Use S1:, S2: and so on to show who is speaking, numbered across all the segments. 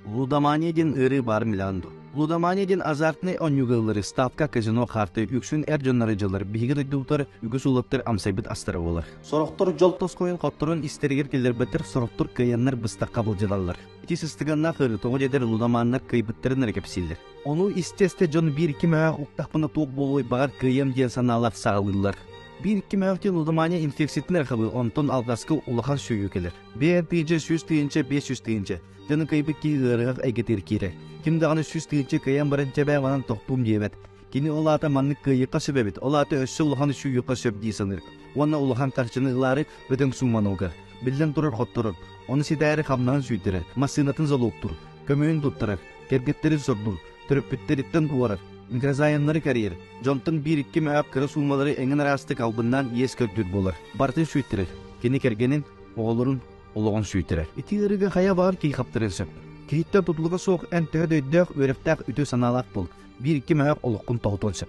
S1: Лудомания диэн ыарыы баарын билэҕин дуо? Лудомания диэн азартнай оонньууга ылларыы, ставка, казино, хаарты үксүн эр дьоннор дьыллар биһиги дойдубутугар үгүс уолаттар амсайбыт астара буолар. Сорохтор дьол тосхойун хотторон истэригэр киллэрбэттэр, сорохтор кыайаннар быстахха былдьаналлар. Ити сыстыганнаах ыарыы тоҕо диэтэр лудоманнар кыайбыттарын эрэ кэпсииллэр. Ону истэ-истэ дьон биир-икки мөһөөх уктахпына туох буолуой баҕар кыайыам диэн санаалар саҕалыыллар. Биир-икки мөһөөх диэн лудомания инфекциятын эрэ хабыы, онтон алҕаска улахан сүүйүү кэлэр. БРПЖ 100 500 тыһыынча Дьону кыайбыт киһи ыарыһах эйгэтигэр киирэр. Ким даҕаны 100 000 кыайан баран чэбээ манан тохтуум диэбэт. Кини ол аата маннык кыайыахха сөп эбит, ол аата өссө улахан сүүйүөххэ сөп дии саныыр. Уонна улахан харчыны ылаары бөдөҥ сууманы угар. Биллэн турар хотторор. Ону ситээри хамнаһын сүүйтэрэр, массыынатын залогтуур, көмүһүн туттарар, кэргэттэрин сордуур, төрөппүттэриттэн уорар, микрозаймнары кэрийэр, дьонтон биир-икки мөһөөк кыра суумалары эҥин араастык албыннаан иэс көрдүүр буолар. Барытын сүүйтэрэр. Кини кэргэнин, оҕолорун, олоҕун сүүйтэрэр. Ити ыарыыга хайа баҕар киһи хаптарыан сөп. Киһиттэн тутулуга суох эн төһө да өйдөөх, үөрэхтээх, үтүө санаалаах буол. Биир-икки мөһөөх олоххун тоһутуон сөп.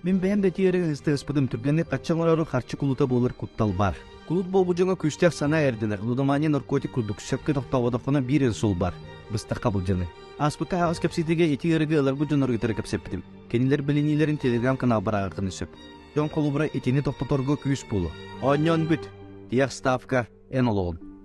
S1: Мин бэйэм да ити ыарыыга ыһыспытым түргэнник харчы оҥорору харчы кулута буолар куттал баар. Кулут буолбут дьоҥҥо күүстээх санаа эрдэнэр, лудомания наркотик курдук сөпкө тохтооботоххуна биир эрэ суол баар, быстахха былдьаныы. Ааспыкка аһаҕас кэпсэтиигэ ити ыарыыга ыларбыт дьоннору кытары кэпсэппитим. Кинилэр билиниилэрин телеграм-каналбар ааҕыаххын сөп. Дьон холобура итини тохтоторго күүс буолуо. Оонньоон бүт. Тиэх ставка эн олоҕун.